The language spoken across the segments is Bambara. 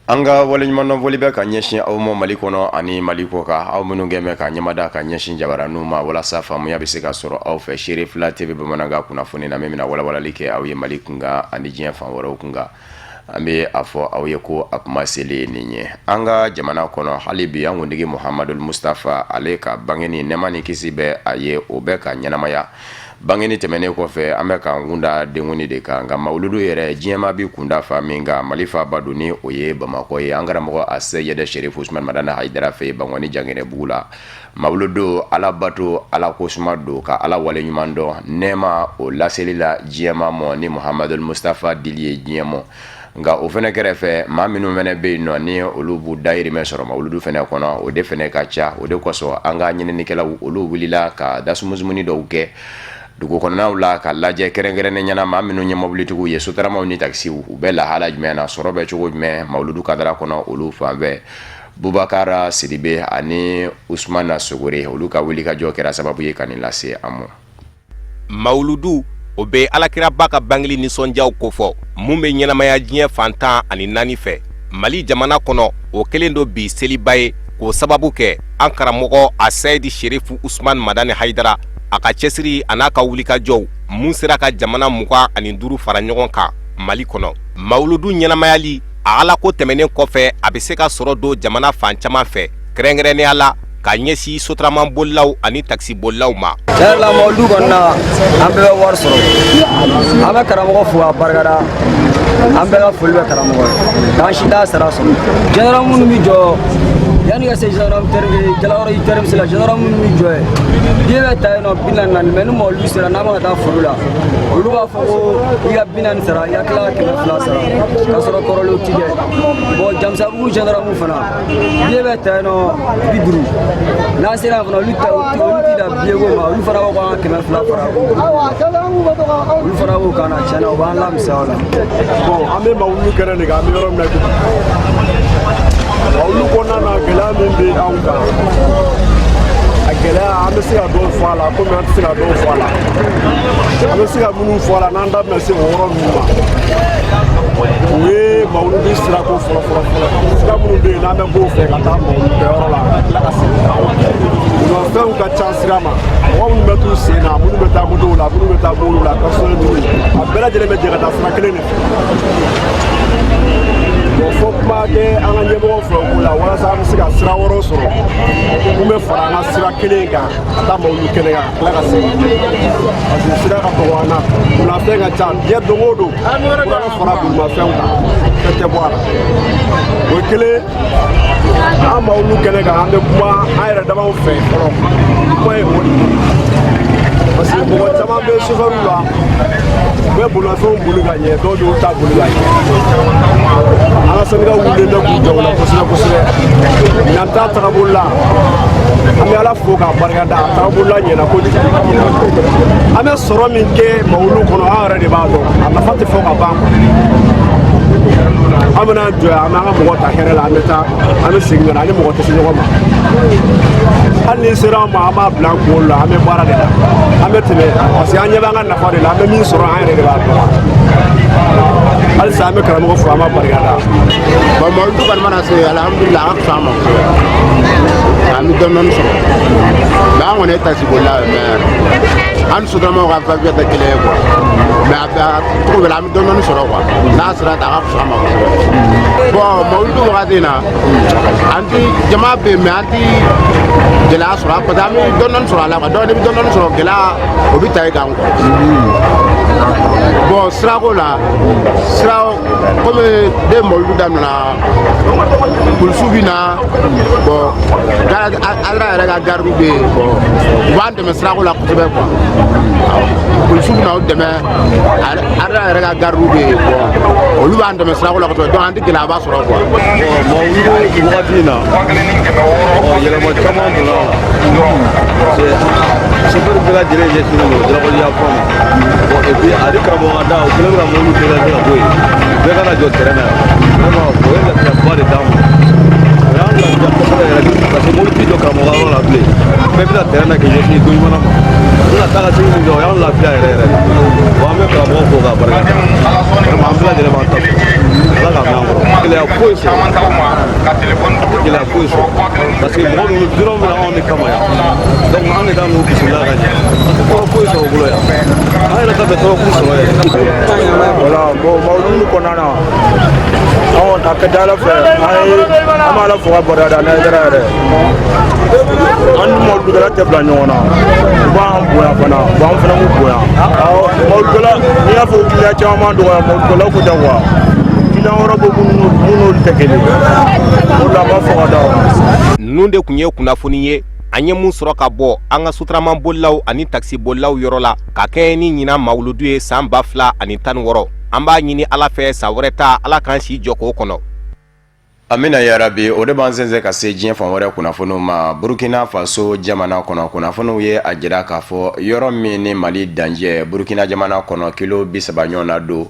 An ka waleɲumandɔn foli bɛ ka ɲɛsin aw ma Mali kɔnɔ ani Mali kɔkan, aw minnu kɛn bɛ ka ɲɛmada ka ɲɛsin jabaraninw ma walasa faamuya bɛ se ka sɔrɔ aw fɛ Seere Fila TV bamanankan kunnafoni na min bɛna walawalali kɛ aw ye Mali kunkan ani diɲɛ fan wɛrɛw kunkan. An bɛ a fɔ aw ye ko a kuma selen nin ye an ka jamana kɔnɔ hali bi an kuntigi Muhamadul Mustafa ale ka bangeni nɛɛma ni kisi bɛ a ye o bɛ ka ɲɛnamaya. Bangeni tɛmɛnen kɔfɛ, an bɛ k'an kunda denkundi de kan, nka mawuludu yɛrɛ diɲɛmaa bi kunda fa min kan, Mali faaba don ni o ye Bamakɔ ye, an karamɔgɔ Aseyid Serifu Usumani Madani Hayidara fɛ yen Bankɔni Janginɛbugu la. Mawuludu, Ala bato, Ala kosuma don, ka Ala waleɲuman dɔn nɛɛma o laseli la diɲɛmaa mɔ ni Muhamadul Mustafa dili ye diɲɛ mɔ. Nka o fana kɛrɛfɛ, maa minnu fana bɛ yen nɔ ni olu b'u dayirimɛ sɔrɔ mawuludu fana kɔnɔ, o de fana ka ca. O de kosɔn an ka ɲininikɛlaw olu wulila ka dasumsumuni dɔw kɛ dugu kɔnɔnaw la ka lajɛ kɛrɛnkɛrɛnnenya na maa minnu ye mobilitigiw ye, sotaramaw ni takisiw, u bɛ lahala jumɛn na, sɔrɔ bɛ cogo jumɛn mawuludu kadara kɔnɔ olu fan fɛ. Bubakara Sidibe ani Usumana Sogore, olu ka wulikajɔ kɛra sababu ye ka nin lase an ma. Mawuludu, o bɛ alakiraba ka bangeli nisɔndiyaw kofɔ mun bɛ ɲɛnamaya diɲɛ fan 14 fɛ. Mali jamana kɔnɔ, o kɛlen don bi seliba ye k'o sababu kɛ an karamɔgɔ Aseyidi Serifu Usumani Madani Hayidara, a ka cɛsiri an'a ka wulikajɔw mun sera ka jamana 25 fara ɲɔgɔn kan Mali kɔnɔ. Mawuludu ɲɛnamayali a alako tɛmɛnen kɔfɛ, a bɛ se ka sɔrɔ don jamana fan caman fɛ, kɛrɛnkɛrɛnnenya la ka ɲɛsin sotramanbolilaw ani takisibolilaw ma. Tiɲɛ la, mawuludu kɔni na, an bɛɛ bɛ wari sɔrɔ. An bɛ karamɔgɔ fo k'a barikada. An bɛɛ ka foli bɛ karamɔgɔ ye, k'an si t'a sara sɔrɔ. Gendarme minnu bɛ jɔ yanni ka se gendarme terminus, Jalakɔrɔ terminus la, gendarme minnu bɛ jɔ yen, billet bɛ ta yen nɔ 44, mais ni mawuludu sera, n'an bɛ ka taa foro la, olu b'a fɔ ko i ka 40 sara, i ka tila ka 200 sara, k'a sɔrɔ kɔrɔlenw ti kɛ. Bon, Jamusabugu gendarme fana, billet bɛ ta yen nɔ 50. N'an sera yen fana, olu ta, olu ti da billet ko ma. Olu fana b'a fɔ an ka 200 fara, olu fana b'o kan na. Tiɲɛna, u b'an lamisɛnya o la. Bon, an bɛ mawulu kɛnɛ de kan. An bɛ yɔrɔ min na bi, mawulu kɔnɔna na, gɛlɛya min bɛ anw kan, a gɛlɛya, an bɛ se ka dɔw fɔ a la komi an tɛ se ka dɔw fɔ a la. An bɛ se ka minnu fɔ a la, n'an da bɛna se o yɔrɔ ninnu ma, o ye mawuludi sirako fɔlɔ fɔlɔ fɔlɔ. Sira minnu bɛ yen n'an bɛ b'o fɛ ka taa mawulu kɛyɔrɔ la ka tila ka segin ka bolimafɛnw ka ca sira ma. Mɔgɔ minnu bɛ t'u sen na, minnu bɛ taa motow la, minnu bɛ taa mobiliw la, personnel ninnu, a bɛɛ lajɛlen bɛ jɛ ka taa sira kelen de fɛ. Bon, fo kuma kɛ an ka ɲɛmɔgɔw fɛ o ko la, walasa an bɛ se ka sira wɛrɛw sɔrɔ mun bɛ fara an ka sira kelen kan ka taa mawulu kɛnɛ kan ka tila ka segin, parce que sira ka dɔgɔ an na, bolimafɛn ka ca. Diɲɛ don o don, kura bɛ fara bolimafɛnw kan, fɛn tɛ bɔ a la. O ye kelen. An mawulu kɛnɛ kan, an bɛ kuma an yɛrɛ damaw fɛ fɔlɔ. Kuma ye o de ye, parce que mɔgɔ caman bɛ sofɛriw la, u bɛ bolimafɛnw boli ka ɲɛ, dɔw bɛ u ta boli ka ɲɛ. An ka syndicat wulilen bɛ k'u jɔ o la kosɛbɛ kosɛbɛ. Ɲinan ta tagabolo la, an bɛ Ala fo k'a barikada, a tagabolo la ɲɛna kojugu. An bɛ sɔrɔ min kɛ mawulu kɔnɔ, an yɛrɛ de b'a dɔn, a nafa tɛ fɔ ka ban. An bɛna jɔ yan, an b'an ka mɔgɔ ta hɛrɛ la, an bɛ taa, an bɛ segin ka na, an ni mɔgɔ tɛ se ɲɔgɔn ma. Hali ni sera an ma, an b'a bila an kunkolo la, an bɛ baara de la, an bɛ tɛmɛ, parce que an ɲɛ b'an ka nafa de la. An bɛ min sɔrɔ, an yɛrɛ de b'a dɔn. Halisa an bɛ karamɔgɔ fo, an b'a barikada. Bon, mawuludu kɔni mana se, alhamdulilah, an ka fisa an ma kosɛbɛ, an bɛ dɔɔni dɔɔni sɔrɔ. Mais an kɔni ye takisibolila ye, mais an ni sotaramaw ka va tɛ kelen ye quoi. Mais a cogo bɛɛ la, an bɛ dɔɔni dɔɔni sɔrɔ quoi. N'a sera ta, a ka fisa an ma kosɛbɛ. Bon, mawuludu wagati in na, an ti jama bɛ yen, mais an ti gɛlɛya sɔrɔ, parce que an bɛ dɔɔni dɔɔni sɔrɔ a la quoi. Donc n'i bɛ dɔɔni dɔɔni sɔrɔ, gɛlɛya o bɛ ta i kan quoi. Bon, sirako la, sira komi den mawuludu daminɛna, polisiw bɛ na. Bon, ala yɛrɛ ka garidiw bɛ yen. Bon, u b'an dɛmɛ sirako la kosɛbɛ quoi. Polisiw bɛ na u dɛmɛ, ala yɛrɛ ka garidiw bɛ yen. Bon, olu b'an dɛmɛ sirako la kosɛbɛ, donc an tɛ gɛlɛyaba sɔrɔ quoi. Bon, mawuludu wagati in na, yɛlɛma caman donna a la, parce que chauffeur bɛɛ lajɛlen ɲɛsinnen don Jalakɔrɔ yanfan ma. Bon, et puis ani karamɔgɔ ka da, o kɛlen bɛ ka mobili dégager ka bɔ yen, bɛɛ ka na jɔ terrain na yan. Vraiment, o ye lafiyaba de d'an ma, o y'an lafiya kosɛbɛ yɛrɛ de, parce que mobili t'i jɔ karamɔgɔ ka yɔrɔ la bilen, bɛɛ bɛna terrain na k'i ɲɛsin don ɲuman ma. U bɛna taa ka segin min kɛ, o y'an lafiya yɛrɛ yɛrɛ de. Bon, an bɛ karamɔgɔ fo k'a barika da. Vraiment, an bɛɛ lajɛlen b'an ta sɔrɔ. Ala k'a mɛn an kɔrɔ. Gɛlɛya foyi sɔrɔ, an tɛ gɛlɛya foyi sɔrɔ, parce que mɔgɔ ninnu dunanw bɛ na anw de kama yan. Donc an de kan k'u bisimila ka ɲɛ. An tɛ tɔɔrɔ foyi sɔrɔ u bolo yan, an yɛrɛ ta bɛ tɔɔrɔ k'u sɔrɔ yɛrɛ. Voilà, bon, mawuludu kɔnɔna na, an kɔni a ka ca Ala fɛ, an ye an bɛ Ala fo ka barika da n'a yɛrɛ yɛrɛ. An ni mawuludukɛla tɛ bila ɲɔgɔn na, u b'an bonya fana, bon, an fana b'u bonya. Awɔ, mawuludukɛla, n'i y'a fɔ client caman b'an dɔgɔya, mawuludukɛlaw ko tɛ quoi, client wɛrɛ bɛ minnu n'olu tɛ kelen ye. O de la an b'a fɔ ka da o kan. Ninnu de tun ye kunnafoni ye an ye mun sɔrɔ ka bɔ an ka sotarama bolilaw ani takisi bolilaw yɔrɔ la ka kɛɲɛ ni ɲinan mawuludu ye san 2016. An b'a ɲini Ala fɛ, san wɛrɛ ta, Ala k'an si jɔ k'o kɔnɔ. Amina yarabi. O de b'an sɛnsɛn ka se diɲɛ fan wɛrɛ kunnafoniw ma. Burukina Faso jamana kɔnɔ, kunnafoniw ye a jira k'a fɔ yɔrɔ min ni Mali dancɛ Burukina jamana kɔnɔ, kilo 30 ɲɔgɔn na don,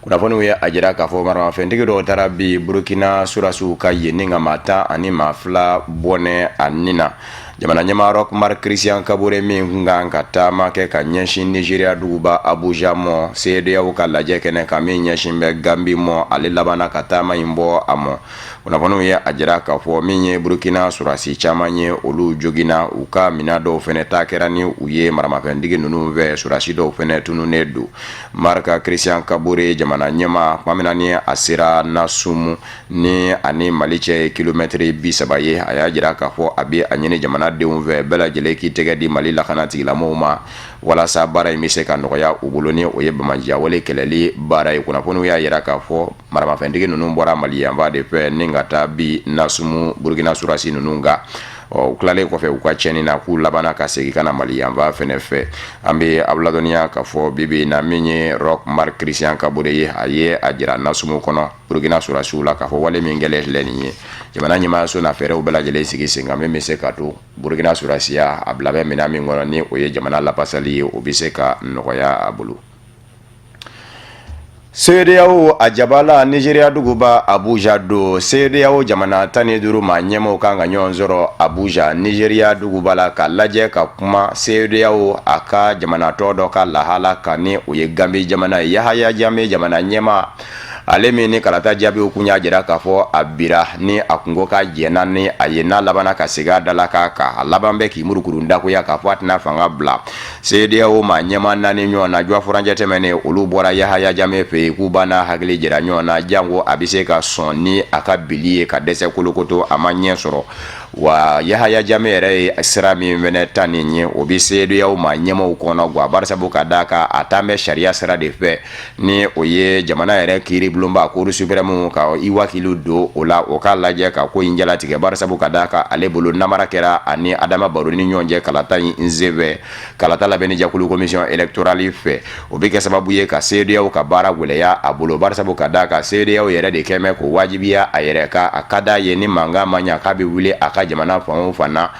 kunnafoniw ye a jira k'a fɔ maramafɛntigi dɔw taara bin Burukina surasiw kan yen ni ka maa 12 bɔnɛ a ni na. Jamana ɲɛmaa Roch Marc Christian Kabore min tun kan ka taama kɛ ka ɲɛsin Nigeria duguba Abuja mɔ, CEDEAO ka lajɛ kɛnɛ kan min ɲɛsin bɛ Gambi mɔ, ale labanna ka taama in bɔ a mɔ. Kunnafoniw ye a jira k'a fɔ min ye Burukina surasi caman ye, olu joginna, u ka minɛn dɔw fɛnɛ ta kɛra ni u ye maramafɛntigi ninnu fɛ, surasi dɔw fɛnɛ tununnen don. Marc Christian Kabore jamana ɲɛmaa, tuma min na ni a sera Nasumu ni ani Mali cɛ ye kilomɛtiri 30 ye, a y'a jira k'a fɔ a bɛ a ɲini jamanadenw fɛ bɛɛ lajɛlen k'i tɛgɛ di Mali lakana tigilamɔgɔw ma walasa baara in bɛ se ka nɔgɔya u bolo, ni o ye banbaanciyawale kɛlɛli baara ye. Kunnafoniw y'a jira k'a fɔ maramafɛntigi ninnu bɔra Mali yanfan de fɛ ni ka taa bin Nasumu Burukina surasi ninnu kan. Ɔ, u tilalen kɔfɛ u ka tiɲɛni na, k'u labanna ka segin ka na Mali yanfan fɛnɛ fɛ. An bɛ aw ladɔnniya k'a fɔ bi bi in na, min ye Roch Marc Christian Kabore ye, a ye a jira Nasumu kɔnɔ Burukina surasiw la k'a fɔ wale min kɛlen filɛ nin ye, jamana ɲɛmaayaso na fɛɛrɛw bɛɛ lajɛlen sigi sen kan min bɛ se ka to Burukina surasiya a bila bɛ minɛn min kɔnɔ, ni o ye jamana lapasali ye, o bɛ se ka nɔgɔya a bolo. CEDEAO a jabala Nigeria duguba Abuja don, CEDEAO jamana 15 maa ɲɛmaaw kan ka ɲɔgɔn sɔrɔ Abuja, Nigeria duguba la, ka lajɛ ka kuma CEDEAO a ka jamana tɔ dɔ ka lahala kan, ni o ye Gambi jamana ye. Yahaya Jame jamana ɲɛmaa, ale min ni kalata jaabiw kun y'a jira k'a fɔ a bira, ni a kun ko k'a jɛnna ni a ye, n'a labanna ka segin a da la k'a kan, a laban bɛ k'i murukuru dakoya k'a fɔ a tɛna fanga bila. CEDEAO maa ɲɛmaa naani ɲɔgɔn na, juwa furancɛ tɛmɛnen, olu bɔra Yahaya Jame fɛ yen k'u b'a n'a hakili jira ɲɔgɔn na, janko a bɛ se ka sɔn ni a ka bili ye ka dɛsɛ kolokoto, a ma ɲɛ sɔrɔ. Wa Yahaya Jame yɛrɛ ye sira min fɛnɛ ta nin ye, o bɛ CEDEAO maa ɲɛmaaw kɔnɔ gwan, barisabu ka d'a kan a taa bɛ sariya sira de fɛ, ni o ye jamana yɛrɛ kiiribulonba Cour suprême ka i wakilu don o la, o k'a lajɛ ka ko in jalatigɛ, barisabu ka d'a kan ale bolo namara kɛra ani Adama Baro ni ɲɔgɔn cɛ kalata in senfɛ, kalata labɛnni jɛkulu commission électorale fɛ. O bɛ kɛ sababu ye ka CEDEAO ka baara gwɛlɛya a bolo, barisabu ka d'a kan CEDEAO yɛrɛ de kɛmɛ k'o wajibiya a yɛrɛ kan, a ka d'a ye ni mankan ma ɲa k'a bɛ wuli a ka jamana fan o fan na,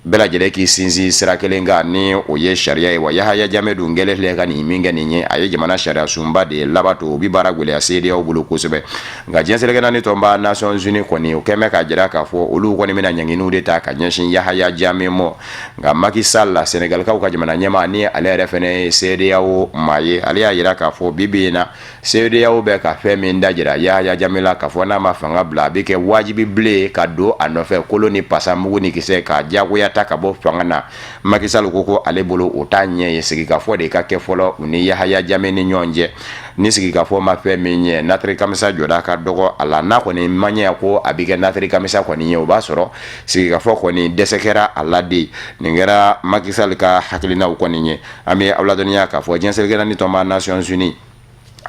bɛɛ lajɛlen k'i sinsin sira kelen kan, ni o ye sariya ye. Wa Yahaya Jame dun kɛlen filɛ ka nin min kɛ nin ye, a ye jamana sariya sunba de labato, o bɛ baara gwɛlɛya CEDEAO bolo kosɛbɛ. Nka diɲɛ seleke naani tɔnba Nations Unies kɔni, o kɛmɛ k'a jira k'a fɔ olu kɔni bɛna ɲanginiw de ta ka ɲɛsin Yahaya Jame mɔ. Nka Macky Sall la, Senegalikaw ka jamana ɲɛmaa, ni ale yɛrɛ fɛnɛ ye CEDEAO maa ye, ale y'a jira k'a fɔ bi bi in na CEDEAO bɛ ka fɛn min da jira Yahaya Jame la, k'a fɔ n'a ma fanga bila, a bɛ kɛ wajibi bilen ka don a nɔfɛ kolo ni pasa, mugu ni kisɛ, ka diyagoya ta ka bɔ fanga na. Macky Sall ko ale bolo o t'a ɲɛ ye, sigikafɔ de ka kɛ fɔlɔ u ni Yahaya Jame ni ɲɔgɔn cɛ. Ni sigikafɔ ma fɛn min ɲɛ, natiri kamisa jɔda ka dɔgɔ a la. N'a kɔni ma ɲɛ ko a bɛ kɛ natiri kamisa kɔni ye, o b'a sɔrɔ sigikafɔ kɔni dɛsɛ kɛra a la de. Nin kɛra Macky Sall ka hakilinaw kɔni ye. An bɛ aw ladɔnniya k'a fɔ diɲɛ seleke naani tɔnba Nations Unies,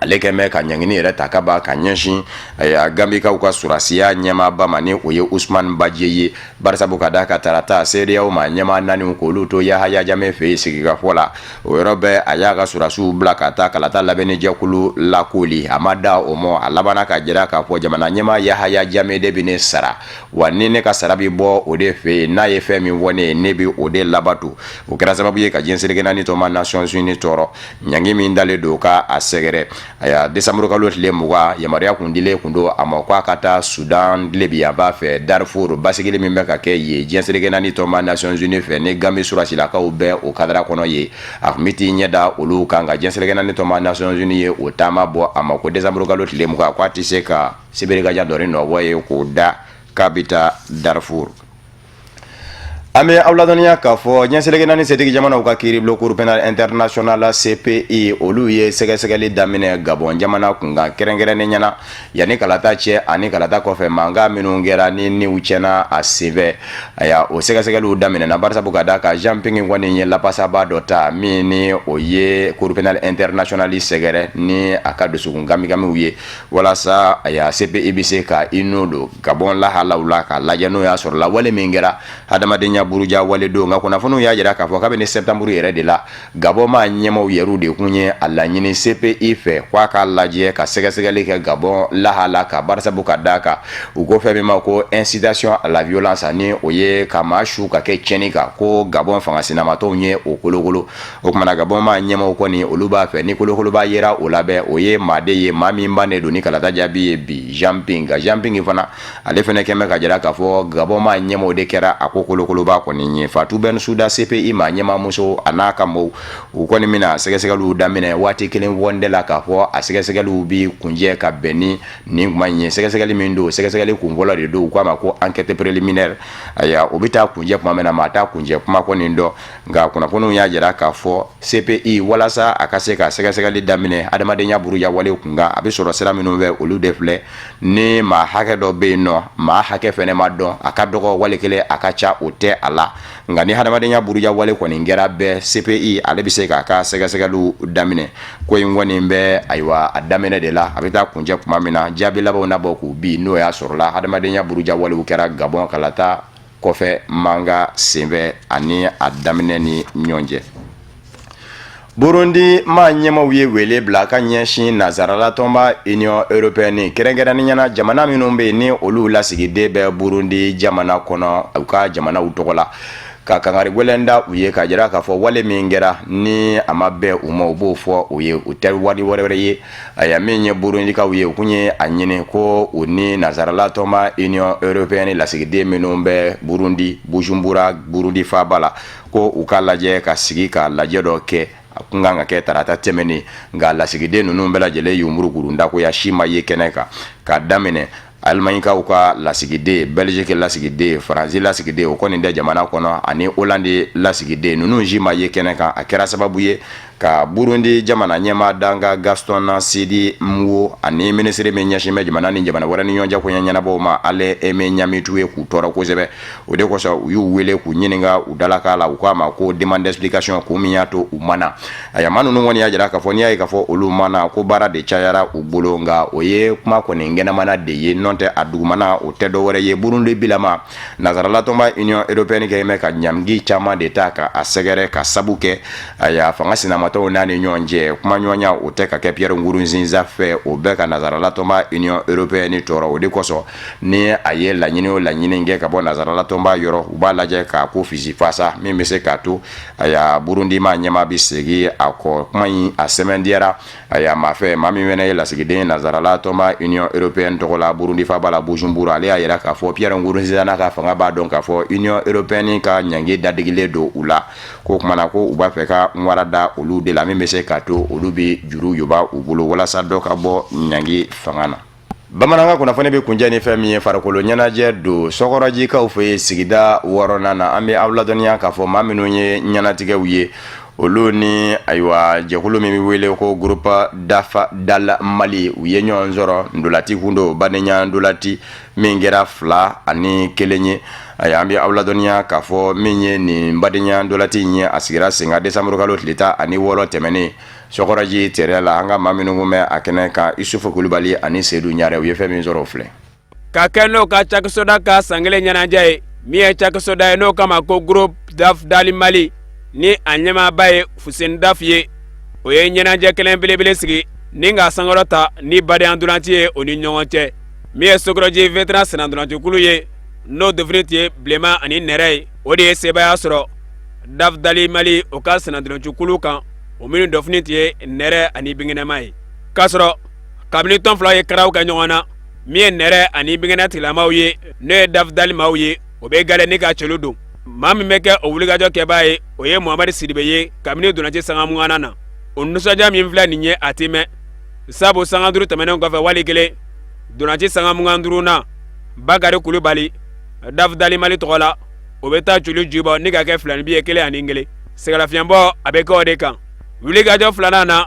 ale kɛn bɛ ka ɲangini yɛrɛ ta ka ban ka ɲɛsin Gambikaw ka surasiya ɲɛmaaba ma, ni o ye Usman Badje ye, barisabu ka d'a kan tarata CEDEAO maa ɲɛmaa naani k'olu to Yahaya Jame fɛ yen sigikafɔ la, o yɔrɔ bɛɛ a y'a ka surasiw bila ka taa kalata labɛnni jɛkulu lakoli. A ma da o mɔ, a labanna k'a jira k'a fɔ jamana ɲɛmaa Yahaya Jame de bɛ ne sara, wa ni ne ka sara bɛ bɔ o de fɛ yen, n'a ye fɛn min fɔ ne ye, ne bɛ o de labato. O kɛra sababu ye ka diɲɛ seleke naani tɔnba Nations Unies tɔɔrɔ, ɲangi min dalen don ka a sɛgɛrɛ. Aya desanburukalo tile 20, yamaruya kun dilen kun don a ma k'a ka taa Sudan tilebinyanfan fɛ, Darfur, basigili min bɛ ka kɛ yen diɲɛ seleke naani tɔnba Nations Unies fɛ, ni Gambi sɔrɔdasilakaw bɛ o kadara kɔnɔ yen, a tun bɛ t'i ɲɛ da olu kan. Nka diɲɛ seleke naani tɔnba Nations Unies ye o taama bɔ a ma ko desanburukalo tile 20, k'a tɛ se ka sibirigajan dɔɔni nɔbɔ ye k'o da k'a bɛ taa Darfur. An bɛ aw ladɔnniya k'a fɔ diɲɛ seleke naani setigi jamanaw ka kiiribulon Cour pénale internationale CPI, olu ye sɛgɛsɛgɛli daminɛ Gabɔn jamana kunkan, kɛrɛnkɛrɛnnenya na yanni kalata cɛ ani kalata kɔfɛ, mankan minnu kɛra ni niw tiɲɛna a senfɛ. Aya, o sɛgɛsɛgɛliw daminɛna barisabu ka da kan Jean Ping kɔni ye lapasaba dɔ ta min ni o ye Cour pénale internationale sɛgɛrɛ ni a ka dusukun kamikamiw ye, walasa aya CPI bɛ se ka i n'o don Gabɔn lahalaw la k'a lajɛ n'o y'a sɔrɔ lawale min kɛra hadamadenya buruja wale don. Nka kunnafoniw y'a jira k'a fɔ kabini septembre yɛrɛ de la, Gabɔn maa ɲɛmaaw yɛrɛw de kun ye a laɲini CPI fɛ k'a k'a lajɛ ka sɛgɛsɛgɛli kɛ Gabɔn lahala kan, barisabu ka d'a kan u ko fɛn min ma ko incitation à la violence, ni o ye ka maa su ka kɛ tiɲɛni kan, ko Gabɔn fanga sinamatɔnw ye o kolokolo. O tuma na Gabɔn maa ɲɛmaaw kɔni, olu b'a fɛ ni kolokoloba yera o labɛn, o ye maa de ye, maa min bannen don ni kalata jaabi ye bi, Jean Ping. Nka Jean Ping fana, ale fana kɛn bɛ ka jira k'a fɔ Gabɔn maa ɲɛmaaw de kɛra a ko kolokoloba kɔni ye. Fatou Bensouda, CPI maa ɲɛmaa muso, a n'a ka mɔɔw, u kɔni bɛna sɛgɛsɛgɛliw daminɛ waati kelen fɔn de la k'a fɔ a sɛgɛsɛgɛliw bi kuncɛ ka bɛn ni nin kuma in ye. Sɛgɛsɛgɛli min don, sɛgɛsɛgɛli kun fɔlɔ de don, u k'a ma ko enquête préliminaire. Ayiwa, o bɛ taa kuncɛ tuma min na, maa t'a kuncɛ kuma kɔni dɔn. Nka kunnafoniw y'a jira k'a fɔ CPI, walasa a ka se ka sɛgɛsɛgɛli daminɛ adamadenya buruja wale kunkan, a bɛ sɔrɔ sira minnu fɛ, olu de filɛ: ni maa hakɛ dɔ bɛ yen nɔ, maa hakɛ fɛnɛ ma dɔn, a ka dɔgɔ wali kelen a ka ca, o tɛ a la, nka ni hadamadenya buruja wale kɔni kɛra bɛɛ, CPI ale bɛ se k'a ka sɛgɛsɛgɛliw daminɛ. Ko in kɔni bɛ, ayiwa, a daminɛ de la, a bɛ taa kuncɛ tuma min na, jaabi labanw na bɔ k'u bi n'o y'a sɔrɔla hadamadenya buruja walew kɛra Gabɔn kalata kɔfɛ mankan senfɛ ani a daminɛ ni ɲɔgɔn cɛ. Burundi maa ɲɛmaaw ye wele bila ka ɲɛsin nansarala tɔnba Union européenne, kɛrɛnkɛrɛnnenya na jamana minnu bɛ yen ni olu lasigiden bɛ Burundi jamana kɔnɔ u ka jamanaw tɔgɔ la, ka kangari gɛlɛn da u ye k'a jira k'a fɔ wale min kɛra ni a ma bɛn u ma, u b'o fɔ u ye, u tɛ wari wɛrɛ wɛrɛ ye. Aya, min ye Burundikaw ye, u kun ye a ɲini ko u ni nansarala tɔnba Union européenne lasigiden minnu bɛ Burundi, Bujumbura, Burundi faaba la, ko u ka lajɛ ka sigi ka lajɛ dɔ kɛ. A kun kan ka kɛ tarata tɛmɛnen, nka lasigiden ninnu bɛɛ lajɛlen y'u murukuru dakoya, si ma ye kɛnɛ kan, k'a daminɛ Alimaɲikaw ka lasigiden, Belgique lasigiden, Faransi lasigiden, o kɔni tɛ jamana kɔnɔ, ani Hollande lasigiden, ninnu si ma ye kɛnɛ kan. A kɛra sababu ye ka Burundi jamana ɲɛmaa dankan Gaston Sindimwo ani minisiri min ɲɛsin bɛ jamana ni jamana wɛrɛ ni ɲɔgɔn cɛ koɲɛ ɲɛnabɔw ma, Alain Aimé Nyamitwe, k'u tɔɔrɔ kosɛbɛ. O de kosɔn u y'u wele k'u ɲininka u dalakan la, u k'a ma ko demande d'explication, kun min y'a to u ma na. Aya, maa ninnu kɔni y'a jira k'a fɔ n'i y'a ye k'a fɔ olu ma na, ko baara de cayara u bolo. Nka o ye kuma kɔni kɛnɛmana de ye, n'o tɛ a dugumana o tɛ dɔwɛrɛ ye. Burundi bilama, nansarala tɔnba Union européenne kɛ bɛ ka ɲangi caman de ta ka a sɛgɛrɛ, ka sabu kɛ aya fanga sinamatɔw n'a ni ɲɔgɔn cɛ kumaɲɔgɔnya o tɛ ka kɛ Pierre Nkurunziza fɛ, o bɛ ka nansarala tɔnba Union européenne tɔɔrɔ. O de kosɔn ni a ye laɲini o laɲini kɛ ka bɔ nansarala tɔnba yɔrɔ, u b'a lajɛ k'a ko fisifasa min bɛ se k'a to aya Burundi maa ɲɛmaa bɛ segin a kɔ. Kuma in a sɛmɛntiyara aya maa fɛ, maa min fana ye lasigiden ye nansarala tɔnba Union européenne tɔgɔ la Burundi faaba la Bujumbura. Ale y'a jira k'a fɔ Pierre Nkurunziza n'a ka fanga b'a dɔn k'a fɔ Union européenne ka ɲangi dadigilen don u la, ko o tuma na ko u b'a fɛ ka wara da olu de la min bɛ se k'a to olu bɛ juru yoba u bolo walasa dɔ ka bɔ ɲangi fanga na. Bamanankan kunnafoni bɛ kuncɛ ni fɛn min ye, farikolo ɲɛnajɛ don Sɔkɔrɔjikaw fɛ yen, sigida wɔɔrɔnan na. An bɛ aw ladɔnniya k'a fɔ maa minnu ye ɲɛnatigɛw ye, olu ni ayiwa jɛkulu min bɛ wele ko Groupe DAF Dal Mali, u ye ɲɔgɔn sɔrɔ ndolati kun don, badenya ndolati min kɛra 2-1 ye. Ayiwa, an bɛ aw ladɔnniya k'a fɔ min ye nin badenya ndolati in ye, a sigira sen kan décembre kalo tile 16 tɛmɛnen Sɔkɔrɔji terrain la. An ka maa minnu kun bɛ a kɛnɛ kan, Isufu Kulubali ani Sedu Ɲare, u ye fɛn min sɔrɔ, o filɛ. Ka kɛ n'o ka cakɛsoda ka san kelen ɲɛnajɛ ye, min ye cakɛsoda ye n'o kama ko Groupe DAF Dali Mali, ni a ɲɛmaaba ye Fuseni Daf ye, o ye ɲɛnajɛ kelen belebele sigi ni ka sankɔrɔta ni badenya ntolanci ye o ni ɲɔgɔn cɛ. Min ye Sokɔrɔji vétéran sennantolancikulu ye, n'o dofini tun ye bilenman ani nɛrɛ ye, o de ye sebaaya sɔrɔ DAF Dali Mali o ka sennantolancikulu kan, o minnu dɔfini tun ye nɛrɛ ani binkɛnɛma ye. K'a sɔrɔ kabini tɔn fila ye karaw kɛ ɲɔgɔn na, min ye nɛrɛ ani binkɛnɛ tigilamaw ye, n'o ye dafdali maaw ye, o bɛ gale ni ka celu don. Maa min bɛ kɛ o wulikajɔ kɛbaa ye, o ye Muhamadi Sidibe ye kabini ntolanci sanga 20nan na. O nisɔndiya min filɛ nin ye, a tɛ mɛn, sabu sanga 5 tɛmɛnen kɔfɛ wali kelen, ntolanci sanga 25nan, Bakari Kulubali dafdali Mali tɔgɔ la, o bɛ taa celu jibɔ ni ka kɛ filaninbin ye 1-1. Sɛgɛnlafiɲɛbɔ a bɛ kɛ o de kan. Wulikajɔ filanan na,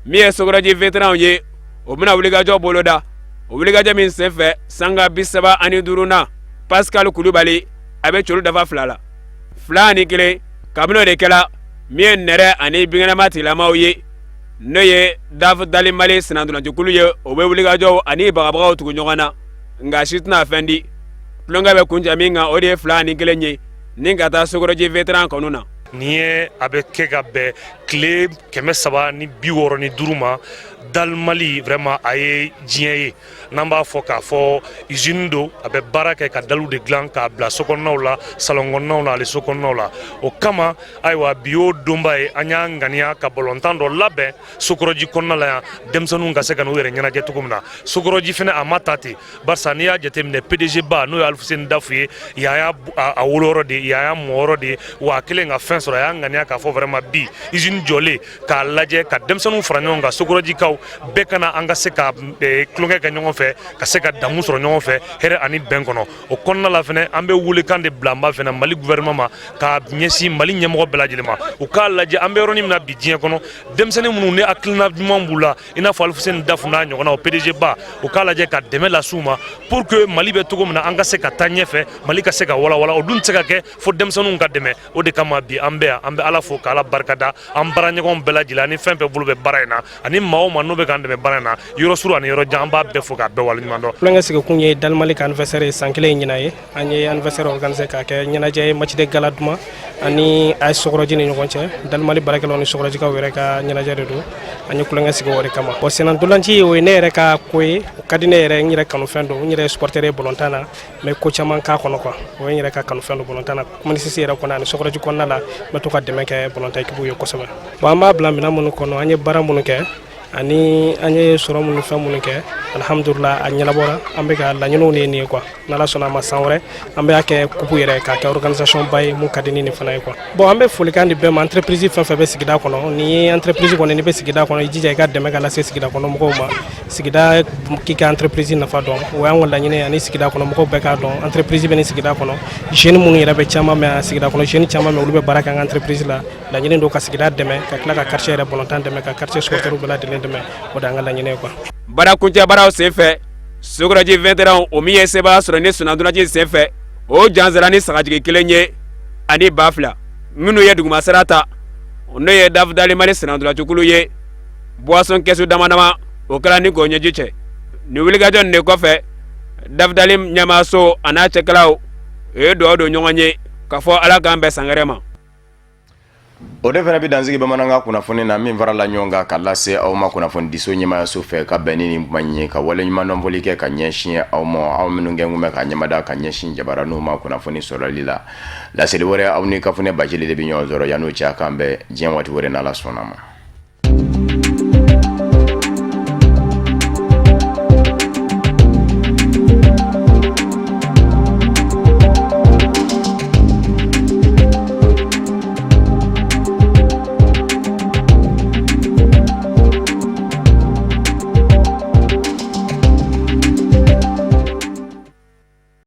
min ye Sokɔrɔji vétéranw ye, o bɛna wulikajɔ boloda. O wulikajɔ min senfɛ, sanga 35nan, Pascal Kulubali a bɛ celu dafa 2 la, 2-1. Kabini o de kɛla, min ye nɛrɛ ani binkɛnɛma tigilamaw ye, n'o ye dafdali Mali sennantolacikulu ye, o bɛ wulikajɔw ani bagabagaw tugu ɲɔgɔn na, nka si tɛna fɛn di. Tulonkɛ bɛ kuncɛ min kan, o de ye 2-1 ye ni ka taa Sokɔrɔji vétéran kɔni na. Nin ye a bɛ kɛ ka bɛn tile 365 ma. Dal Mali vraiment a ye diɲɛ ye. N'an b'a fɔ k'a fɔ usine don, a bɛ baara kɛ ka daliw de dilan k'a bila sokɔnɔnaw la, salon kɔnɔnaw la, ale so kɔnɔnaw la. O kama, ayiwa, bi y'o donba ye. An y'an ŋaniya ka balontan dɔ labɛn Sokɔrɔji kɔnɔna la yan, denmisɛnninw ka se ka n'u yɛrɛ ɲɛnajɛ cogo min na. Sokɔrɔji fana a ma ta ten, barisa n'i y'a jateminɛ, PDG ba, n'o ye Alifuseni Dafu ye, yan y'a a woloyɔrɔ de ye, yan y'a mɔyɔrɔ de ye. Wa a kɛlen ka fɛn sɔrɔ, a y'a ŋaniya k'a fɔ vraiment bi usine jɔlen k'a lajɛ ka denmisɛnninw fara ɲɔgɔn kan, Sokɔrɔjikaw bɛɛ ka na, an ka se ka tulonkɛ kɛ ɲɔgɔn fɛ, ka se ka damu sɔrɔ ɲɔgɔn fɛ hɛrɛ ani bɛn kɔnɔ. O kɔnɔna la fɛnɛ, an bɛ welekan de bila an b'a fɛnɛ Mali gouvernement ma, k'a ɲɛsin Mali ɲɛmɔgɔ bɛɛ lajɛlen ma, u k'a lajɛ an bɛ yɔrɔnin min na bi diɲɛ kɔnɔ, denmisɛnnin minnu ni hakilina ɲuman b'u la, i n'a fɔ Alifuseni Dafu n'a ɲɔgɔnnaw, PDG ba, u k'a lajɛ ka dɛmɛ las'u ma pour que Mali bɛ cogo min na, an ka se ka taa ɲɛfɛ, Mali ka se ka walawala. O dun tɛ se ka kɛ fo denmisɛnninw ka dɛmɛ. O de kama bi an bɛ yan. An bɛ Ala fo k'Ala barikada, an baaraɲɔgɔn bɛɛ lajɛlen ani fɛn fɛn bolo bɛ baara in na, ani maa o maa n'o bɛ k'an dɛmɛ baara in na, yɔrɔ surun ani yɔrɔ jan, an b'a bɛɛ fo k'a bɛɛ waleɲuman dɔn. Tulonkɛ sigikun ye Dal Mali ka anniversaire ye, san kelen ɲinan ye. An ye anniversaire organisé k'a kɛ ɲɛnajɛ ye, match de gala duman ani a ye Sokɔrɔji ni ɲɔgɔn cɛ. Dal Mali baarakɛlaw ni Sokɔrɔjikaw yɛrɛ ka ɲɛnajɛ de don. An ye tulonkɛ sigi o de kama. Bon, sennantolaci, o ye ne yɛrɛ ka ko ye, o ka di ne yɛrɛ, n yɛrɛ kanufɛn don. N yɛrɛ ye supporter ye balontan na, n bɛ ko caman k'a kɔnɔ quoi. O ye n yɛrɛ ka kanufɛn don balontan na. Commune 6 yɛrɛ kɔnɔ ani Sokɔrɔji kɔnɔna la, n bɛ to ka dɛmɛ kɛ balontan équipe ye kosɛbɛ. Bon, an b'a bila minɛn minnu kɔnɔ, an ye baara minnu kɛ ani an ye sɔrɔ minnu, fɛn minnu kɛ, alihamudulila, a ɲɛnabɔra. An bɛ ka laɲiniw de ye nin ye quoi. N'Ala sɔnna a ma, san wɛrɛ an bɛ kɛ coupe yɛrɛ k'a kɛ organisation ba ye, mun ka di ni nin fana ye quoi. Bon, an bɛ folikan di bɛɛ ma. Entreprise fɛn fɛn bɛ sigida kɔnɔ, ni ye entreprise kɔni, n'i bɛ sigida kɔnɔ, i jija i ka dɛmɛ ka lase sigida kɔnɔ mɔgɔw ma. Sigida k'i ka entreprise nafa dɔn, o y'an ka laɲini ye. Ani sigida kɔnɔ mɔgɔw bɛɛ k'a dɔn entreprise bɛ nin sigida kɔnɔ. Jeune minnu yɛrɛ bɛ caman mɛn sigida kɔnɔ, jeune caman mɛn, olu bɛ baara kɛ an ka entreprise la. Laɲini don ka sigida dɛmɛ, ka tila ka quartier yɛrɛ balontan dɛmɛ, ka quartier supporter bɛɛ lajɛlen dɛmɛ. O de y'an ka laɲini ye quoi. Baara kuncɛ baaraw senfɛ, Sokɔrɔji vétéran o min ye sebaaya sɔrɔ ni sennantolaci senfɛ, o jansara ni sagajigi kelen ye ani 2000. Minnu ye dugumasira ta, n'o ye Dafudali Mali sennantolacikulu ye, boisson kɛsu dama dama o kɛra ni k'o ɲɛji cɛ. Nin wulikajɔ nin de kɔfɛ, Dafudali ɲɛmaaso a n'a cɛkɛlaw, o ye dugawu don ɲɔgɔn ye k'a fɔ Ala k'an bɛn san wɛrɛ ma. O de fana bɛ dansigi bamanankan kunnafoni na min farala ɲɔgɔn kan ka lase aw ma kunnafonidiso ɲɛmaayaso fɛ ka bɛn ni nin kuma in ye, ka waleɲumandɔnfoli kɛ ka ɲɛsin aw ma, aw minnu kɛ kun bɛ ka ɲɛmada ka ɲɛsin jabaraninw ma kunnafoni sɔrɔli la. Laseli wɛrɛ, aw ni Kafunɛ Bacili de bɛ ɲɔgɔn sɔrɔ. Yan'o cɛ, k'an bɛn diɲɛ waati wɛrɛ, n'Ala sɔnna ma.